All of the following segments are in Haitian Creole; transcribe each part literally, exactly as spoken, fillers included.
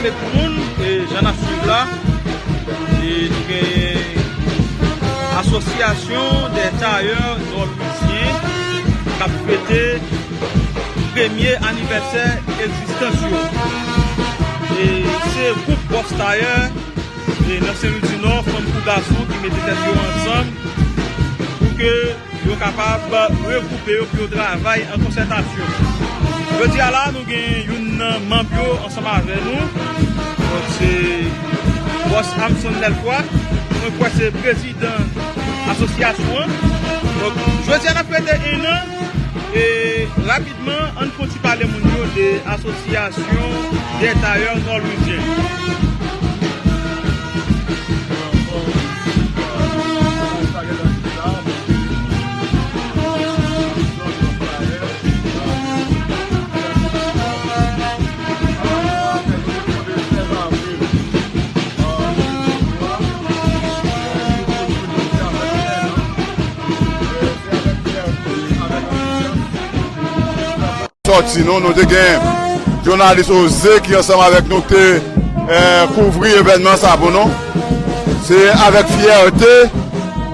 Tout moun, e, jan n ap swiv la, e, nou genyen Asosyasyon dè Tayè Nòlwijyen k ap fete premye anivèsè egzistans yo. E se gwoup bòs tayè, e, nan Sen Lwi di Nò, fanm kou gason, ki mete tèt yo ansanm pou ke yo kapab regwoupe yo pou yo travay an konsètasyon. Jodi a la, nou gen youn nan manm yo ansanm avè nou. Donk, se bòs Amson Delcroix. Mwen kwè se prezidan asosyasyon an. Donk, jodi a, n ap fete en an. E rapidman, ann fè yon ti pale moun yo de Asosyasyon dè Tayè Nòlwijyen. Sòti nou, nou te gen jounalis Oze ki ansanm avèk nou te, eh, kouvri evènman sa pou nou. Se avèk fyète,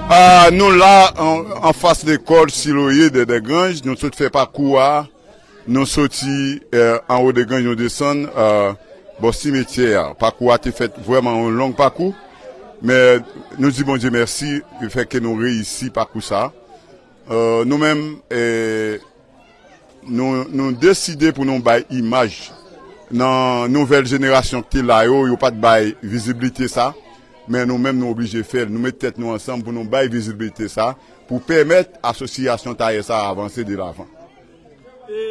ah, nou la an, anfas lekòl Siloye dè Dègranj, nou sot fè pakou a, nou soti, eh, anwo Dègranj, nou desann, eh, bò simetyè a. Pakou a te fèt vrèman yon long pakou, men nou di Bondye mèsi, le fè ke nou reyisi pakou sa. Eh, nou menm, eh, nou, nou deside pou nou bay imaj nan nouvèl jenerasyon ki te la yo, yo pa t bay viziblite sa, men nou menm nou oblije fè l. Nou met tèt nou ansanm pou nou bay viziblite sa, pou pèmèt asosyasyon tayè sa avanse de lavan. E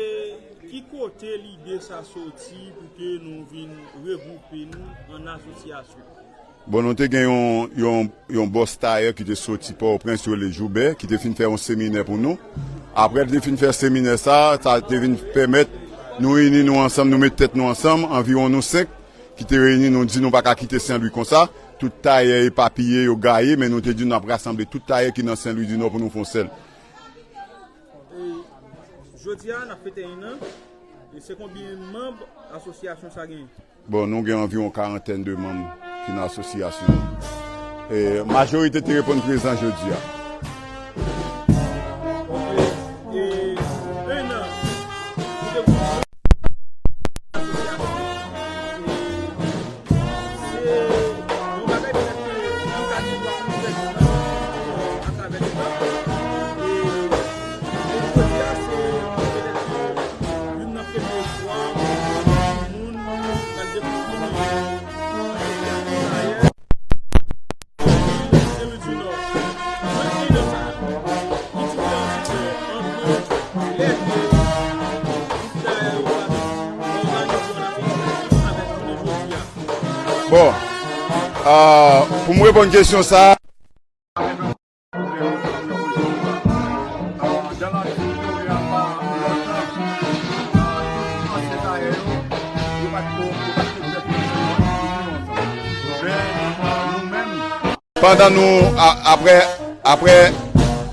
ki kote lide sa soti pou ke nou vin regwoupe nou an asosyasyon? Bon, nou te gen yon, yon, yon bòs tayè ki te soti Pòtoprens, yo rele Joubè, ki te fin fè yon seminè pou nou. Apre l te fin fè seminè sa, sa te vin pèmèt nou reyini nou ansanm, nou met tèt nou ansanm, anviwon nou senk, ki te reyini, nou di nou pa ka kite Sen Lwi konsa. Tout tayè epapiye, yo gaye, men nou te di n ap rasanble tout tayè ki nan Sen Lwi di Nò pou nou fè yon sèl. E, jodi a, n ap fete en an. E se konbyen manm asosyasyon sa genyen? Bon, nou gen anviwon karantèn de manm ki nan asosyasyon an. E majorite te reponn prezan jodi a. Ok. E, en an, nou te konn asosyasyon an. Se yon bagay petèt ke nou ka di nou pa konn fè atravè letan. E, e jodi a, se petèt ke youn nan premye fwa moun pral dekouvri nou. Asosyasyon tayè Sen Lwi di Nò. Jan ki de sa, ki diferans ki gen ant lè ke gwoup tayè yo pa t òganize yon asosyasyon avèk jounen jodi a? Bon, ah, pou m reponn kesyon sa, pandan nou, a-, apre, apre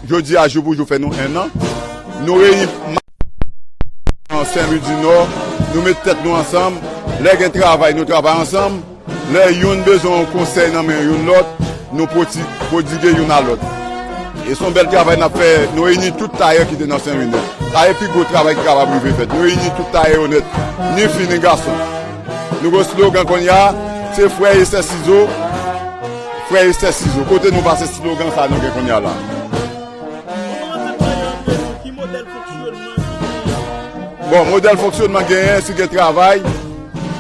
jodi a jou pou jou fè nou en an, nou reyini nan Sen Lwi di Nò, nou met tèt nou ansanm. Lè gen travay, nou travay ansanm. Lè youn bezwen yon konsèy nan men youn lòt, nou pwoti-, pwodige youn a lòt. E se yon bèl travay n ap fè. Nou reyini tout tayè ki te nan Sen Lwi nèt. Sa e pi gwo travay ki kapab rive fèt. Nou reyini tout tayè yo nèt, ni fi ni gason. Nou gen slogan kounye a, se frè e sè sizo, frè e sè sizo. Kote nou pase slogan sa nou gen kounye a la? Kòman w ap eksplike nou ki modèl fonksyònman ki genyen? Bon, modèl fonksyònman genyen, si gen travay,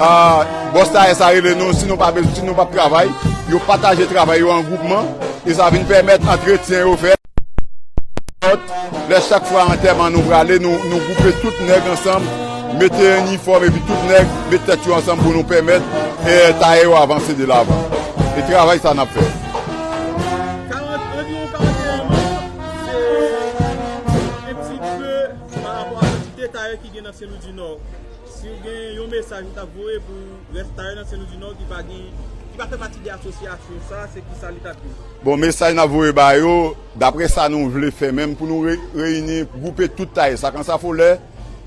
ah, bòs tayè sa rele nou, si nou pa bezwen, si nou p ap travay, yo pataje travay yo an gwoupman, e sa vin pèmèt antretyen yo fèt. Lè chak fwa antèman nou prale, nou, nou gwoupe tout nèg ansanm, mete inifòm epi tout nèg met tèt yo ansanm pou nou pèmèt, eh, tayè yo avanse de lavan. E travay sa n ap fè. Karant, anviwon karant e en manm, se yon ti pe pa rapò a kantite tayè ki gen nan Sen Lwi di Nò. Si w gen yon mesaj ou t ap voye pou rès tayè nan Sen Lwi di Nò ki pa gen, ki pa fè pati de asosyasyon sa, se ki sa li t ap ye? Bon, mesaj n ap voye ba yo, dapre sa nou vle fè menm, pou nou re-, reyini, gwoupe tout tayè, sa k Ansafolè,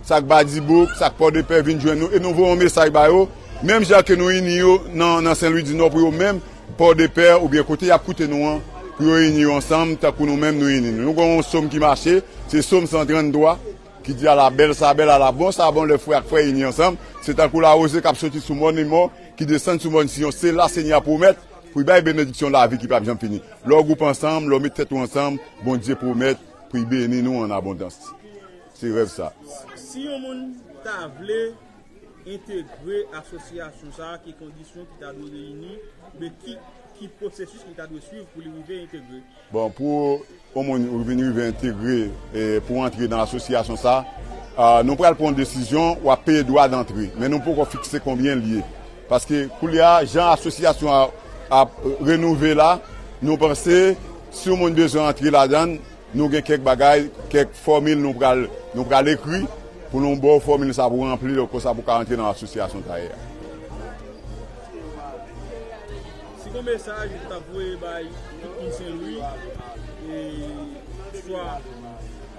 sa k Badibouk, sa k Pòdepè vin jwenn nou, e nou voye yon mesaj ba yo, Menm jan ke nou ini yo nan, nan Sen Lwi di Nò pou yo menm, Pòdepè oubyen kote y ap koute nou an, pou yo ini yo ansanm, tankou nou menm nou ini nou. Nou gen yon sòm ki mache, se sòm san tranntwa, ki di, "Ala bèl sa bèl, ala bon sa bon, lè frè ak frè ini ansanm." Se tankou lawozye k ap soti sou mòn Limò, ki desann sou mòn Siyon. Se la Senyè a pwomèt pou l bay benediksyon lavi ki p ap janm fini. Lè w gwoupe ansanm, lè w met tèt ou ansanm, Bondye pwomèt pou l beni nou an abondans. Se rèv sa. Si yon moun ta vle entegre asosyasyon sa a, ki kondisyon ki ta dwe reyini, oubyen ki, ki pwosesis li ta dwe swiv pou li rive entegre? Bon, pou yon moun vin rive entegre, e, pou antre nan asosyasyon sa a, nou pral pran yon desizyon, w ap peye dwa dantre, men nou poko fikse konbyen l ye. Paske koulye a, jan asosyasyon an ap renouvle la, nou panse si yon moun bezwen antre ladan l, nou gen kèk bagay, kèk fòmil nou pral, nou pral ekri pou nou ba w fòmil sa pou w ranpli l, konsa pou w ka antre nan asosyasyon Tayè a. Si gon mesaj ou t ap voye bay tout moun Sen Lwi, e swa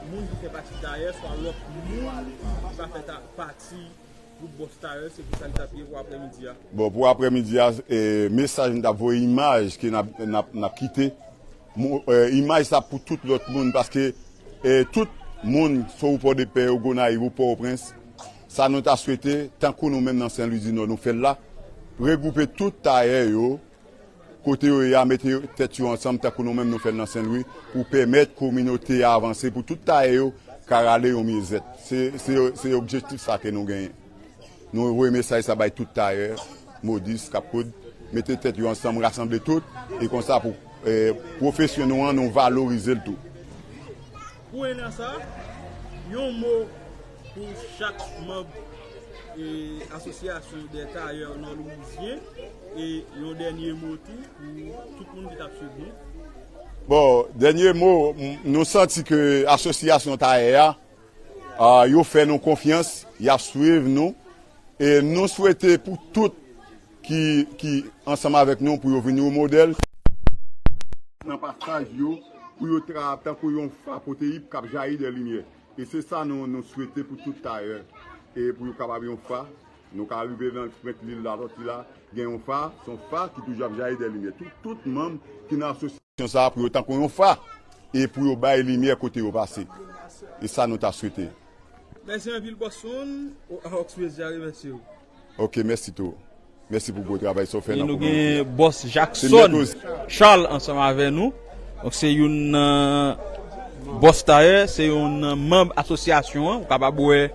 moun ki fè pati Tayè, swa lòt moun ki pa fè ta-, pati gwoup Bòs Tayè, se kisa li t ap ye pou aprèmidi a? Bon, pou aprèmidi a, e, mesaj m t ap voye, imaj ke n ap, n ap, n ap kite, mo-, e, imaj sa pou tout lòt moun, paske, e, tout moun, swa ou Pòdepè, ou Gonayiv, ou Pòtoprens, sa nou ta swete, tankou nou menm nan Sen Lwi di Nò, nou fè l la, regwoupe tout Tayè yo, kote yo ye a, mete tèt yo ansanm tankou nou menm nou fè l nan Sen Lwi, pou pèmèt kominote a avanse, pou tout Tayè yo ka rale yon myezèt. Se, se, se objektif sa ke nou genyen. Nou voye mesaj sa bay tout Tayè, modis, k ap koud, mete tèt yo ansanm, rasanble tout, e konsa pou, e, pwofesyon nou an, nou valorize l tou. Pou enn an sa, yon mo pou chak manm, e, asosyasyon dè tayè nò lwizyen, e yon dènye mo tou pou tout moun ki t ap swiv nou. Bon, dènye mo, m-, nou santi ke asosyasyon tayè a, a, yo fè nou konfyans, y ap swiv nou, e nou swete pou tout ki, ki ansanm avèk nou pou yo vin yon modèl nan pasaj yo, pou yo tra tankou yon fa pwoteib k ap jayi de limyè. E se sa nou, nou swete pou tout tayè. E pou yo kapab yon fa, nou ka rive nan pwent lil la, sòti la, gen yon fa, se yon fa ki toujou ap jayi de limyè. Tout, tout manm ki nan asosyasyon sa a, pou yo tankou yon fa, e pou yo bay limyè kote yo pase. E sa nou ta swete. Mèsi anpil, Bòs Sound. Ox Media remèsye w. Ok, mèsi tou. Mèsi pou gwo travay sa w fè nan kominote a. E nou gen Bòs Jackson Charles ansanm avè nou. Donk, se youn nan bòs tayè, se youn nan manm asosyasyon an. Ou kapab wè,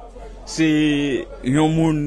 se yon moun,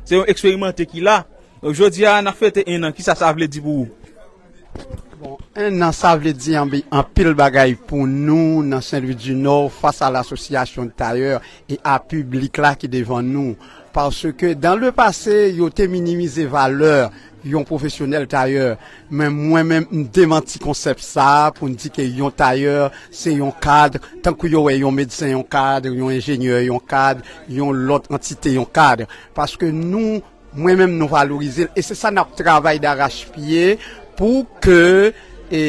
se yon eksperimante ki la. Donk, jodi a, n ap fete enn an. Kisa sa vle di pou ou? Bon, enn an, sa vle di anbi-, anpil bagay pou nou nan Sen Lwi di Nò, fas a lasosyasyon tayè e a piblik la ki devan nou. Paske dan le pase, yo te minimize valè yon pwofesyonèl tayè. Men mwen menm, m demanti konsèp sa a pou n di ke yon tayè, se yon kad, tankou yo wè yon medsen, yon kad, yon enjenyè, yon kad, yon lòt antite, yon kad. Paske nou, mwen menm, nou valorize l. E se sa n ap travay darachpye pou ke, e,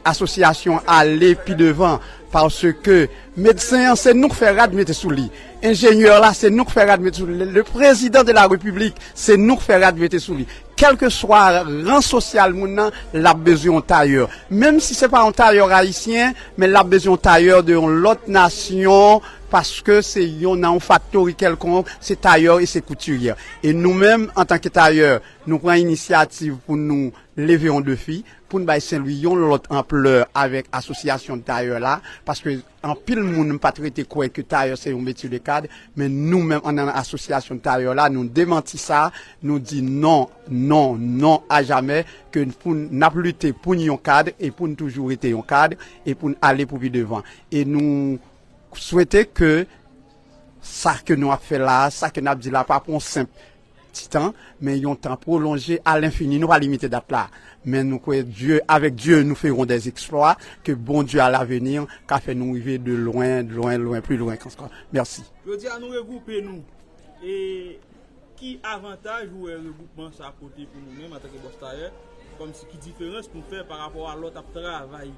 asosyasyon ale pi devan. Paske medsen an, se nou k fè rad mete sou li. Enjenyè la, se nou k fè rad mete sou li. Le, le président de la République, se nou k fè rad mete sou li. Kèlkeswa ran sosyal moun nan, l ap bezwen yon tayè. Menm si se pa yon tayè ayisyen, men l ap bezwen yon tayè de yon lòt nasyon, paske se yon, nan yon faktori kèlkonk, se tayè e se koutiryè. E nou menm, antanke tayè, nou pran inisyativ pou nou leve yon defi, pou n bay Sen Lwi yon lòt anplè avèk asosyasyon tayè la, paske anpil moun pa t rete kwè ke tayè se yon metye de kad, men nou menm, an, nan asosyasyon tayè la, nou demanti sa, nou di non, non, non a jamè, ke pou n, n ap lite pou n yon kad e pou n toujou rete yon kad e pou n ale pou pi devan. E nou swete ke sa ke nou ap fè la, sa ke n ap di la, pa pou yon senp ti tan, men yon tan pwolonje a lenfini. Nou pa limite dat la. Men nou kwè Dye, avec Dieu, nous ferons des exploits, ke Bondye a l'avenir ka fè nou rive de lwen, lwen, lwen, pli lwen ankò. Mèsi. Jodi a nou regwoupe nou. E ki avantaj ou wè regwoupman sa pote pou nou menm antanke bòs tayè? Kòmsi ki diferans nou fè pa rapò a lè w t ap travay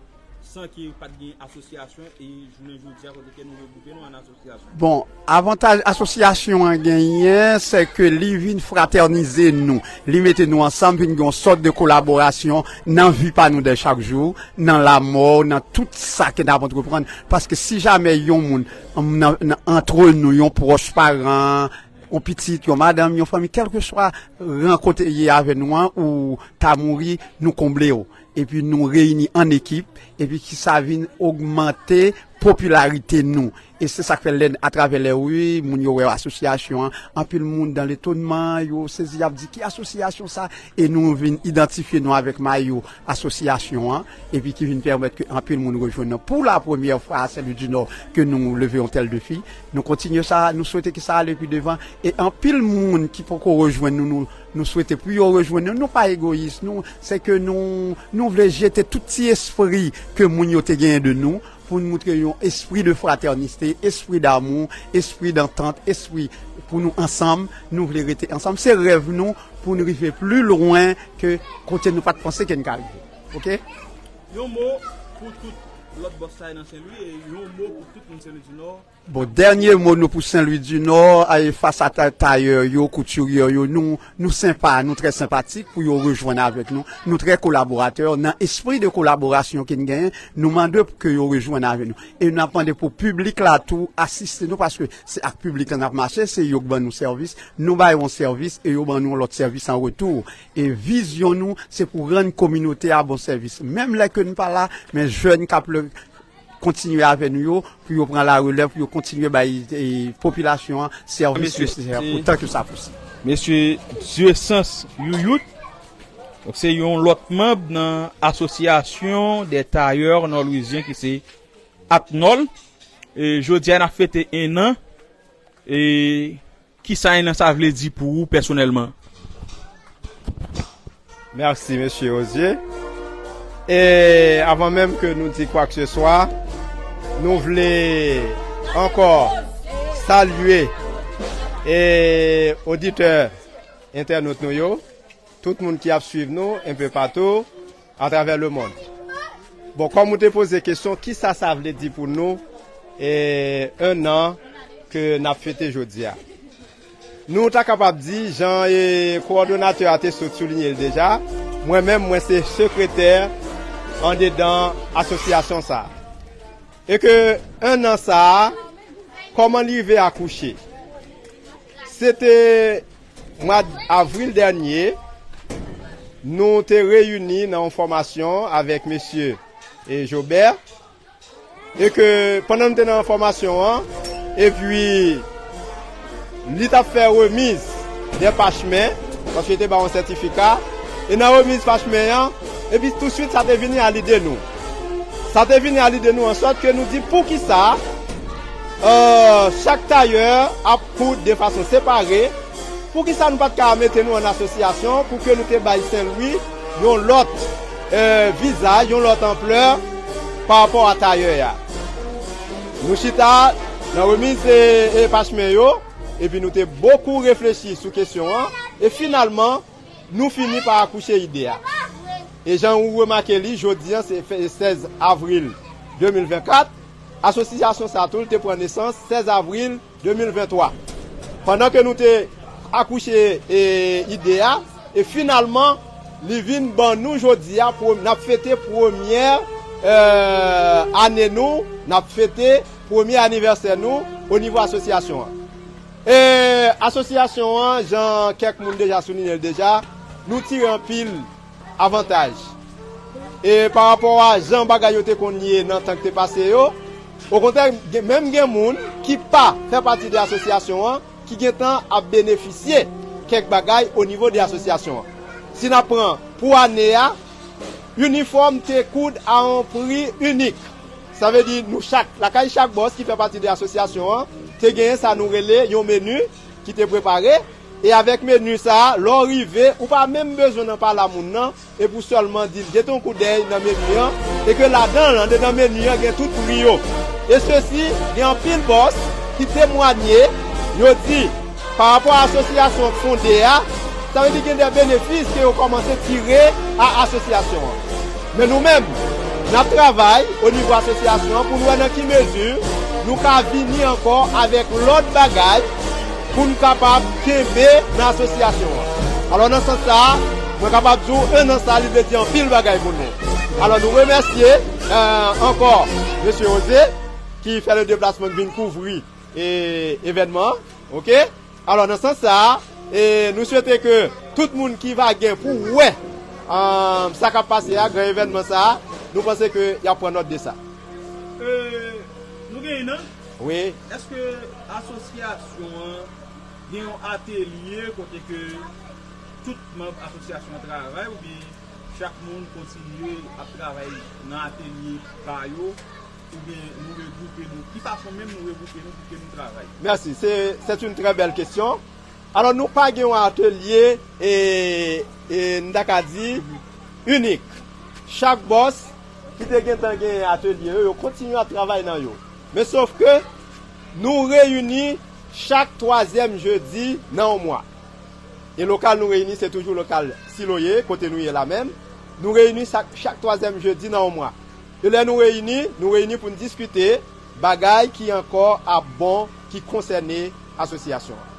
san ke pa t gen asosyasyon, e jounen jodi a kote ke nou regwoupe nou an asosyasyon. Bon, avantaj asosyasyon an genyen, se ke li vin fratènize nou. Li mete nou ansanm, vin gen yon sòt de kolaborasyon nan vi pa nou de chak jou, nan lamò, nan tout sa ke n ap antreprann. Paske si jamè yon moun, nan, nan, antre nou, yon pwòch paran, yon pitit, yon madanm, yon fanmi, kèlkeswa ran kote ye avè nou an, ou ta mouri, nou konble w. Epi nou reyini an ekip, epi ki sa vin ogmante popilarite nou. E se sa k fè lè, atravè lè wi, moun yo wè asosyasyon an, anpil moun dan letonman, yo sezi, y ap di, "Ki asosyasyon sa?" E nou vin idantifye nou avèk mayo asosyasyon an, epi ki vin pèmèt ke anpil moun rejwenn nou. Pou la premyè fwa a Sen Lwi di Nò ke nou leve yon tèl defi, nou kontinye sa, nou swete ke sa ale pi devan. E anpil moun ki poko rejwenn nou, nou, nou swete pou yo rejwenn nou. Nou pa egoyis, nou, se ke nou, nou vle jete tout ti espri ke moun yo te genyen de nou, pou nou moutre yon espri de fratènite, espri damou, espri dantant, espri pou nou ansanm, nou vle rete ansanm. Se rèv nou pou nou rive pli lwen ke kote nou pa t panse ke n ka rive. Oke? Yon mo pou tout lòt bòs sa yo nan Sen Lwi e yon mo pou tout moun Sen Lwi di Nò. Bon, dènye mo nou pou Sen Lwi di Nò, e fas a ta-, tayè yo, koutiryè yo, nou, nou senpa, nou trè senpatik pou yo rejwenn avèk nou. Nou trè kolaboratè nan espri de kolaborasyon ke n genyen, nou mande ke yo rejwenn avèk nou. E n ap mande pou piblik la tou asiste nou, paske se ak piblik la n ap mache, se yo k ban nou sèvis, nou ba yo yon sèvis e yo ban nou yon lòt sèvis an retou. E vizyon nou, se pou rann kominote a bon sèvis. Menm lè ke n pa la, men jèn k ap lè kontinye avè nou yo, pou yo pran larelèv, pou yo kontinye bay, e, popilasyon an sèvis nesesè otan ke sa posib. Mesye Dieusens Youyout, donk se yon lòt manm nan Association des Tailleurs Nord-Louisiens ki se ATNOL. E jodi a n ap fete en an. E kisa en an sa vle di pou ou pèsonèlman? Mèsi, mesye Ozier. E avan menm ke nou di kwakeseswa, nou vle ankò salye e oditè, entènot nou yo, tout moun ki ap swiv nou enpe patou atravè lemonn. Bon, kòm ou te poze kesyon, kisa sa vle di pou nou, e, en an ke n ap fete jodi a? Nou ta kapab di, jan, e, kowòdonatè a te sot soulinye l deja, mwen menm, mwen se sekretè andedan asosyasyon sa a. E ke en an sa a, kòman li rive akouche? Se te mwa avril dènye, nou te reyini nan yon fòmasyon avèk mesye, e, Jobert. E ke pandan nou te nan fòmasyon an, epi li t ap fè remiz de pachemen, paske li te ba yon sètifika, e nan remiz pachemen an, epi touswit sa te vini a lide nou. Sa te vini a lide nou ansòt ke nou di poukisa, e, chak tayè ap koud de fason separe, poukisa nou pa t ka mete nou an asosyasyon pou ke nou te bay Sen Lwi yon lòt, e, vizaj, yon lòt anplè pa rapò a tayè a? Nou chita nan remiz, e, e, pachemen yo, epi nou te bokou reflechi sou kesyon an, e finalman, nou fini pa akouche ide a. E jan ou remake li, jodi a se fe-, sèz avril de mil vennkat, asosyasyon sa tou, li te pran nesans sèz avril de mil venntwa. Pandan ke nou te akouche, e, ide a, e finalman, li vin ban nou jodi a, pwem-, n ap fete premyè, e, ane nou, n ap fete premye anivèsè nou o nivo asosyasyon an. E asosyasyon an, jan kèk moun deja soulinye l deja, nou tire anpil avantaj. E pa rapò a jan bagay yo te konn ye nan tan ki te pase yo, okontrè, gen, menm gen moun ki pa fè pati de asosyasyon an, ki gentan ap benefisye kèk bagay o nivo de asosyasyon an. Si n ap pran pou ane a, inifòm te koud a yon pri inik. Sa vle di nou chak, lakay chak bòs ki fè pati de asosyasyon an, te genyen sa nou rele yon meni ki te prepare. E avèk meni sa a, lè w rive, ou pa menm bezwen nan pale a moun nan, e pou sèlman di l jete yon koudèy nan meni an, e ke ladan l, andedan meni an, gen tout pri yo. E sesi, gen anpil bòs ki temwanye, yo di, pa rapò a asosyasyon fonde a, sa vle di gen de benefis ke yo kòmanse tire a asosyasyon an. Men nou menm, N ap travay o nivo asosyasyon an pou n wè nan ki mezi nou ka vini ankò avèk lòt bagay pou n kapab kenbe nan asosyasyon an. Alò, nan sans sa a, mwen kapab di w, en an sa, li vle di anpil bagay pou nou. Alò, nou remèsye, euh, ankò mesye José ki fè le deplasman, ki vin kouvri, e, evènman an. Oke? Alò, nan sans sa a, e, nou swete ke tout moun ki va gen pou wè, um, sa k ap pase a, gran evènman sa a, nou panse ke y ap pran nòt de sa. E, nou gen nan? Wi. Èske asosyasyon an gen yon atelye kote ke tout manm asosyasyon an travay, oubyen chak moun kontinye ap travay nan atelye pa yo, oubyen nou regwoupe nou? Ki fason menm nou regwoupe nou pou ke nou travay? Mèsi. Se, c'est une très belle question. Alò, nou pa gen yon atelye, e, e, n ta ka di, inik. Chak bòs ki te gentan gen atelye yo, yo kontinye ap travay nan yo. Men sof ke nou reyini chak twazyèm jedi nan yon mwa. E lokal nou reyini, se toujou lokal Siloye, kote nou ye la menm. Nou reyini chak, chak twazyèm jedi nan yon mwa. E lè nou reyini, nou reyini pou n diskite bagay ki ankò ap bon, ki konsène asosyasyon an.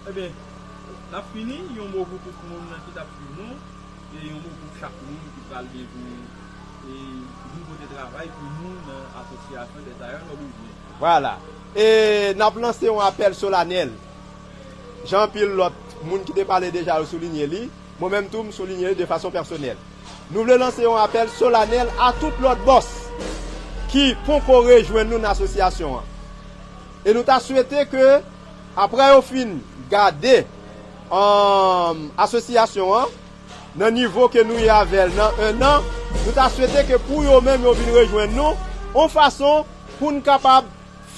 Ebyen, n ap fini, yon mo pou tout moun nan ki t ap swiv nou, e yon mo pou chak moun ki pral gen pou, e, vin pote travay pou nou nan asosyasyon dè tayè nòdwezyen. Vwala. E n ap lanse yon apèl solanèl. Jan anpil lòt moun ki te pale deja yo soulinye li, mwen menm tou, m soulinye li de fason pèsonèl. Nou vle lanse yon apèl solanèl a tout lòt bòs ki poko rejwenn nou nan asosyasyon an. E nou ta swete ke, apre yo fin gade, um, asosyasyon an, nan nivo ke nou ye avè l nan en an, nou ta swete ke pou yo menm yo vin rejwenn nou, yon fason pou n kapab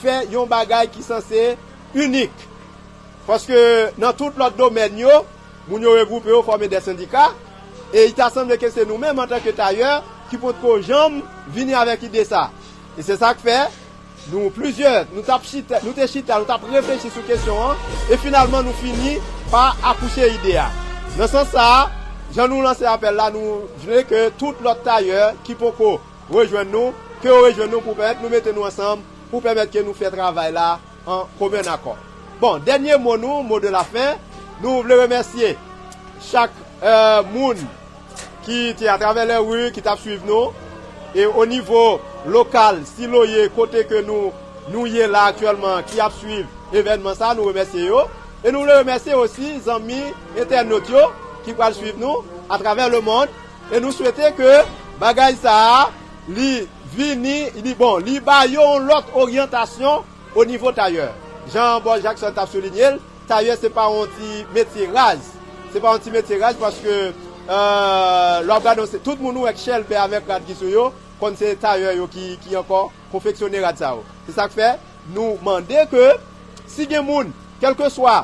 fè yon bagay ki sanse inik. Paske nan tout lòt domèn yo, moun yo regwoupe yo, fòme dè sendika, e li ta sanble ke se nou menm antanke tayè ki potko janm vini avèk ide sa. E se sa k fè, nou plizyè, nou t ap chita, nou te chita, nou t ap reflechi sou kesyon an, e finalman nou fini pa akouche ide a. Nan sans sa a, jan nou lanse apèl la, nou vle ke tout lòt tayè ki poko rejwenn nou, ke yo rejwenn nou pou pèmèt nou mete nou ansanm, pou pèmèt ke nou fè travay la an komen akò. Bon, dènye mo nou, mo de la fen, nou vle remèsye chak, euh, moun ki te atravè lè ri, ki t ap swiv nou, e o nivo lokal, Siloye, kote ke nou, nou ye la aktyèlman, ki ap swiv evènman sa, nou remèsye yo. E nou vle remèsye osi zanmi entènot yo ki pral swiv nou atravè lemonn. E nou swete ke bagay sa a, li vini, li bon, li ba yo yon lòt oryantasyon o nivo tayè. Jan bòs Jackson t ap soulinye l, tayè se pa yon ti metye raz. Se pa yon ti metye raz paske, euh, lè w ap gade, se tout moun ou wè k chèlbè avèk rad ki sou yo, konn se tayè yo ki, ki ankò konfeksyone rad sa yo. Se sa k fè, nou mande ke si gen moun, kèlkeswa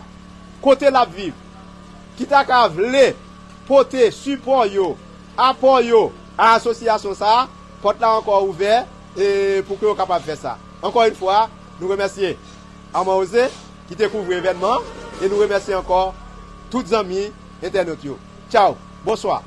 kote l ap viv, ki ta ka vle pote sipò yo, apò yo a asosyasyon sa a, pòt la ankò ouvè, e pou ke yo kapab fè sa. Ankò yon fwa, nou remèsye Armand José ki te kouvri evènman an, e nou remèsye ankò tout zanmi entènot yo. Tchaw, bonswa.